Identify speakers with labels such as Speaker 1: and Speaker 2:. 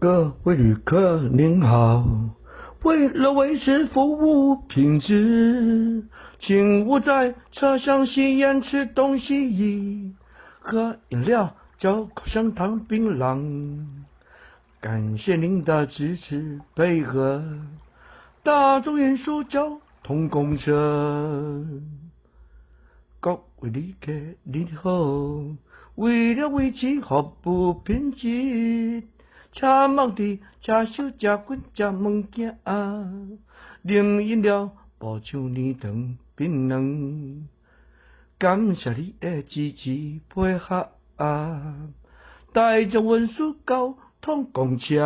Speaker 1: 各位旅客您好，為了維持服務品質，請勿在車廂吸菸、吃東西、喝飲料、嚼口香糖、檳榔。感謝您的支持配合，大眾運輸交通公車。各位旅客您好，為了維持服務品質，請莫佇車廂食薰、食物件、啉飲料、無搶奶糖、檳榔。感謝你的支持配合，大眾運輸交通公車。